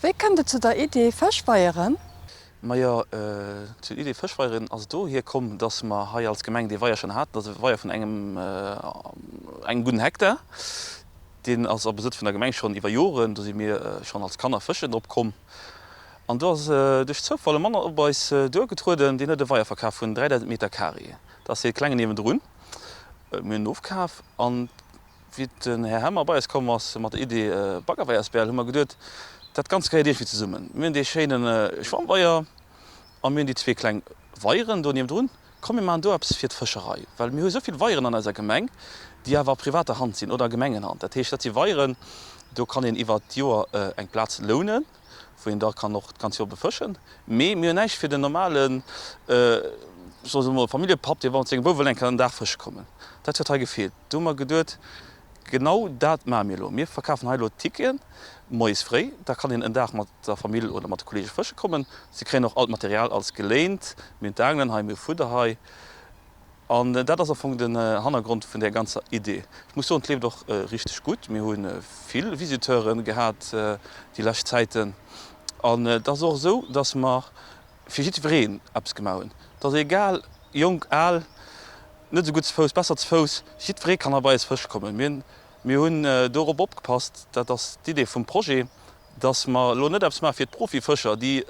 Wéi kënnt et zu der Idee Fëschweieren? Majo, zu der Idee Fëschweieren ass et dohier komm, dass mer hei als Gemeng dee Weier schonn haten. Dat ass e Weier vun engem engem gudden Hektar. Deen ass a Besëtz vun der Gemeng schonn iwwer Joren. Do si mir schonn als Kanner fëschen drop komm. An do ass duerch Zoufall e Mann op eis duergetrueden, deen huet e Weier verkaf vun 3.000 Meter Carré. Dat ass dee klengen niewendrun. Mir hunn en ofkaf an Wéi den Här Hemmer bei eis komm ass mat der Idee Baggerweier asbl, hu mer geduet, dat Ganzt gehéiert iergendwéi zesummen. Mir hunn dee schéine Schwammweier a mir hunn déi zwee kleng Weieren do niewendrun. Komm mir maachen do eppes fir d'Fëscherei, well mir hu esou vill Weieren an eiser Gemeng, déi awer a privater Hand sinn oder a Gemengenhand. Dat heescht, dat si Weieren, do kann een iwwert d'Joer eng Plaz lounen, wou een da kann och d'ganz Joer befëschen. Mee mir hunn näischt fir den normalen, soe mer mol, Familljepapp, dee mat sengem Bouw wëll eng Kéier en Dag fësche kommen. Dat huet hei gefeelt. Do hu mer geduet, genau dat maache mir elo. Mir verkafen hei elo Ticketen moies fréi, da kann een en Dag mat der Famill oder mat de Kolleege fësche kommen. Si kréien och all d'Material als geléint. Mir hunn d'Aangelen hei, mir hu Fudder hei. An dat ass am Fong den Hannergrond vun där ganzer Idee. Ech muss soen, et leeft och richteg gutt. Mir hu vill Visiteure gehat déi lescht Zäiten. An et ass och esou, datt mer fir jiddwereen eppes gemaach hunn. Et ass egal, jonk, al, net esou gutt ze Fouss, besser ze Fouss, jiddweree kann hei bei eis fësche kommen. Mir hunn dorop opgepasst, dat ass d'Idee vum Projet, dass mer elo net eppes maache fir d'Profifëscher, déi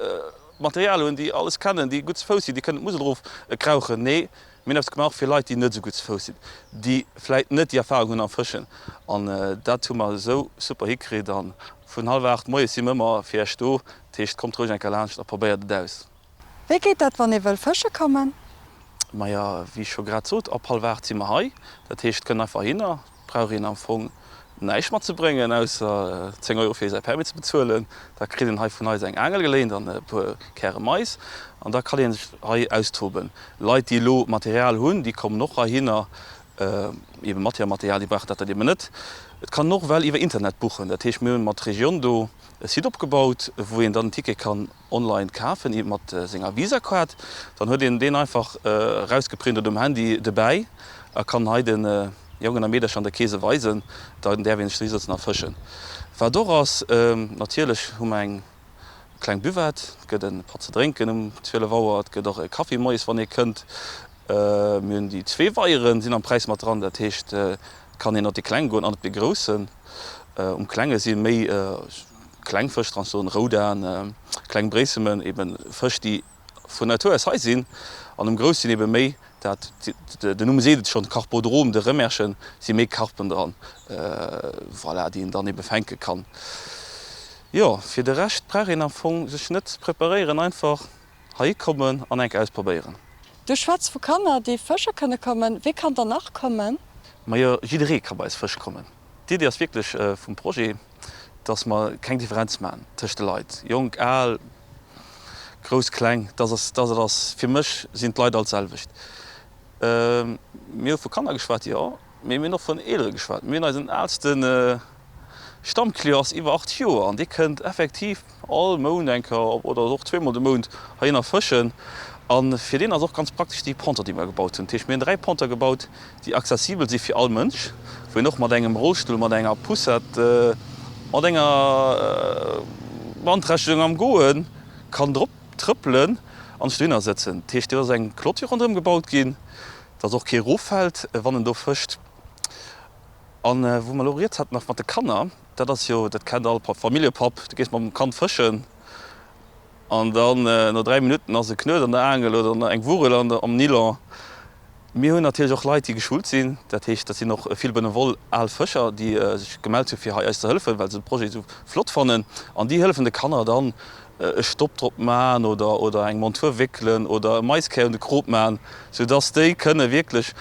Material hunn, déi alles kennen, déi gutt ze Fouss sinn, déi kënnen d'Musel erof krauchen. Nee, mir hunn eppes gemaach fir Leit, déi net esou gutt ze Fouss sinn, déi vläit net déi Erfahrung hunn am Fëschen. An dat hu mer esou super hikritt. A vun hallwer 8 moies si mer ëmmer fir Iech do. Dat heescht, kommt roueg eng Kéier laanscht a probéiert et aus. Wéi geet dat, wann ee wëll fësche kommen? Maja, wéi ech scho grad sot, ab hallwer 8 si mer hei. Dat heescht, et kënnt einfach hinner. Et brauch een am Fong näischt matzebréngen, ausser 10 Euro fir säi Permis ze bezuelen. Da kritt een hei vun eis eng Aangel geléint an e puer Käre Mais an da kann ee sech hei austoben. Leit, déi elo Material hunn, déi kommen och heihinner, ebe mat hirem Material, déi brauchen dat dann eben net. Et kann een och ewell iwwer Internet buchen. Dat heescht, mir hunn mat Regiondo e Site opgebaut, wou een dann en Ticket kann online kafen mat senger Visa-Kaart, dann huet een deen einfach erausgeprint oder um Handy dobäi a kann hei de Jongen a Meedercher an der Keese weisen, dann däerf een sech dohisëtzen a fëschen. Wat och ass, natierlech hu mer eng kleng Buvette, et gëtt e Patt ze drénken um 12 Auer, et gëtt och e Kaffi moies wann ee kënnt. Mir hunn déi zwee Weieren sinn am Präis mat dran, dat heescht et kann een op dee klenge goen an op dee groussen. Um klenge si méi Kleng Fësch dran, soen Roudan, kleng Bréissemen, eben Fësch déi vun Natur aus hei sinn, an um Grouss sinn eben méi, dat, den Numm seet et schonn, Carpodrom, de Rëmerschen, si méi Karpen dran, voilà, déi een dann eben fänke kann. Jo, fir de Rescht brauch een am Fong sech net ze preparéieren, einfach heihi kommen an enk ausprobéieren. Du schwätz vu Kanner déi fësche kënne kommen, wie kann dann nach kommen? Majo, jidderee ka bei eis fësche kommen. D'Idee ass wierklech vum Projet, dass mer keng Differenz maachen tëscht de Leit, jonk, al, grouss, kleng, dass ass, dass et ass, fir mech sinn d'Leit all d'selwecht. Mir hu vu Kanner geschwat, jo, mee mir hunn och vun Eelere geschwat. Mir hunn eisen aalste Stammclient ass iwwer 80 Joer an dee kënnt effektiv all Mount eng Kéier oder och zweemol de Mount heihinner fëschen. A fir deen ass och ganz praktesch déi Ponter, déi mer gebaut hunn. Dat heescht, mir hunn 3 Ponter gebaut, déi accessibel si fir all Mënsch, wou een och mat engem Rollstull, mat enger Poussette, mat enger Beanträchtegung am Goe kann drop trëppelen an sech dohinner sëtzen. Dat heescht, do ass eng Clôture ronderëm gebaut ginn, dass och kee eroffält, wann en do fëscht. An wou mer elo rieds haten nach mat de Kanner, dat ass jo, dat kennt all Familljepapp, du gees mam Kand fëschen an dann no 3 Minutten ass e Knuet an der Aangel oder eng Wuerel am Nylon. Mir hunn natierlech och Leit, déi geschult sinn. Dat heescht, dat sinn och vill benevol al Fëscher, déi sech gemellt hu fir hei eis ze hëllefen, well se de Projet esou flott fannen. An déi hëllefen de Kanner dann e Stopp drop man oder oder eng Montur wéckelen oder e Maiskär un de Krop man, sou dass déi kënne wierklech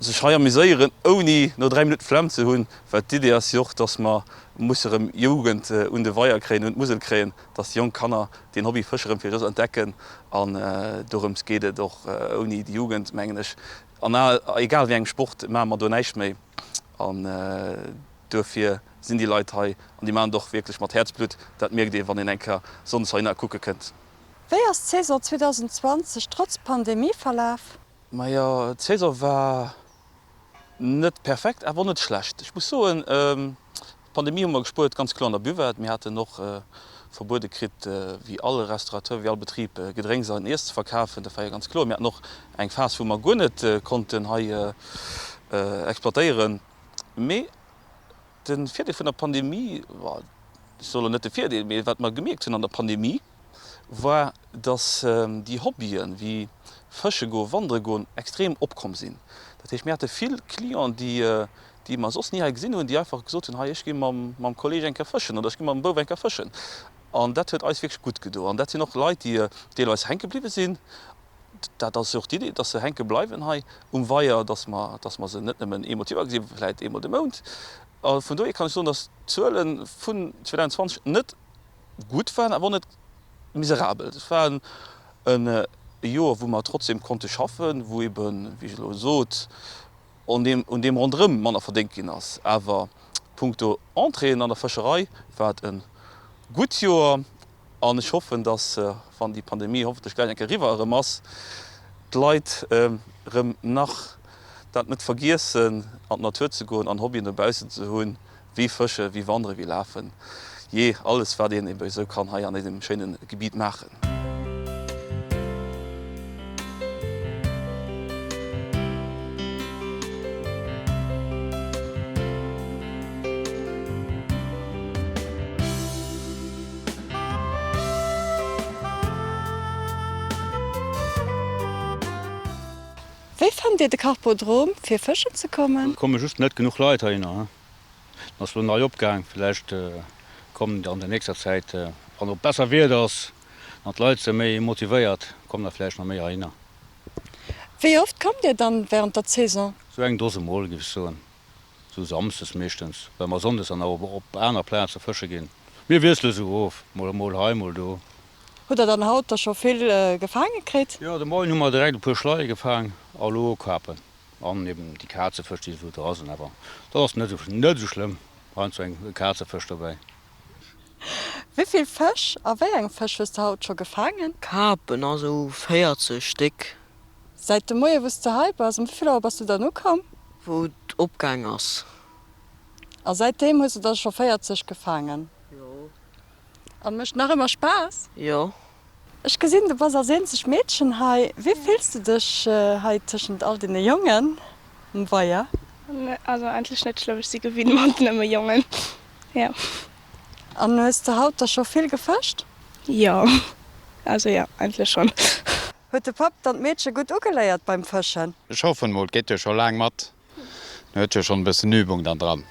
sech hei amuséieren, ouni no 3 Minutten d'Flemm ze hunn. Well d'Idee ass jo och, dass mer musse rëm Jugend un de Weier kréien, un d'Musel kréien, dass déi jonk Kanner deen Hobby Fësch erëm fir sech entdecken an dorëms geet et och. Ouni déi Jugend, mengen ech, an egal wéi engem Sport, maache mer do näischt méi an duerfir sinn déi Leit hei an déi maachen et och wierklech mat Häerzblutt. Dat mierkt ee wann een eng Kéier sonndes heihinner kucke kënnt. Wéi ass d'Saison 2020 trotz Pandemie verlaf? Majo, d'Saison war net perfekt, awer och net schlecht. Ech muss soen. D'Pandemie hu mer gespuert, ganz kloer an der Buvette. Mir haten och verbuede kritt, wéi all Restaurateur, wéi all Betrib, Gedrénks an Iess ze verkafen. Dat war jo ganz kloer. Mir haten och eng Phas, wou mer guer net konnten hei exploitéieren. Mee de Virdeel vun der Pandemie, ech soe lo net de Virdeel, mee wat mer gemierkt hunn an der Pandemie, war, dass déi Hobbyen, wéi fësche goen, wandere goen, extrem opkomm sinn. Dat heescht, mir hate vill Clienten, déi, déi mer soss ni hei gesinn hunn, déi einfach gesot hunn, hei ech gi mam, mam Kolleg eng Kéier fëschen oder ech gi mam Bouf eng Kéier fëschen. An dat huet eis wierklech gutt gedo. An dat sinn och Leit, déi deelweis hänke bliwwe sinn. Dat ass jo och d'Idee, dass se hänke bleiwen hei um Weier, dass mer, dass mer se net nëmmen eemol d'Joer gesinn, vläicht eemol de Mount. A vun dohier kann ech soen, dass d'Zuele vun 2020 net gutt waren, awer och net miserabel. Et war e Joer, wou mer trotzdem konnte schaffen, wou eben, wéi ech elo sot, un deem, un deem ronderëm manner verdéngt ginn ass. Awer punkto Entréeën an der Fëscherei war et e gutt Joer an ech hoffen, dass, wann déi Pandemie hoffentlech gläich eng Kéier eriwwer erëm ass, d'Leit erëm nach dat net vergiessen, an d'Natur ze goen an Hobbyen dobaussen ze hunn, Wéi fësche, wéi wandere, wéi lafen, jee alles wat een ebe sou kann hei an dësem schéine Gebiet maachen. Wéi fannt Dir de Carpodrom fir fëschen ze kommen? Et komme just net genuch Leit heihinner. En ass lo nei opgaang, villäicht kommen der an der nächster Zäit, wann och besser Wieder ass an d'Leit se méi motivéiert, kommen der villäicht nach méi heihinner. Wéi oft kommt dir dann während der Saison? Sou eng Dose mol, géif ech soen, sou Samsdes meeschtens, well mer Sonndes dann och op aner Plaze fësche ginn. Mir wiessele sou of, mol mol hei, mol do. Hutt der dann haut der scho vill gefaange kritt? Jo, de Moien hu mer direkt e puer Schleie gefaang a lo Karpen. An eben déi Kazefësch déi esou dra sinn, awer dat ass net esou net esou schlëmm, heiansdo eng e Kazefësch dobäi. Wéi vill Fësch a wéi eng Fësch hues de haut scho gefaangen? Karpen, also 40 Stéck. Säit de Moie wou s de hei bass, um wéi vill Auer bass du dann ukomm? Wou et opgaang ass. A säitdeem hues de der scho 40 gefaangen? Jo. An mécht nach ëmmer Spaass? Jo. Ech gesinn, du bass als eenzeg Meedchen hei. Wéi fills du dech hei tëschent all deene Jongen um Weier? Also eigentlech net schlëmm, ech si gewinnt mat nëmme Jongen, jo. An hues de haut der scho vill gefëscht? Jo, also jo, eigentlech schonn. Huet de Papp dann d'Meedche gutt ugeléiert beim Fëschen? Ech hoffen mol, et geet jo scho laang mat. En huet jo schonn e bëssen Übung dann dran.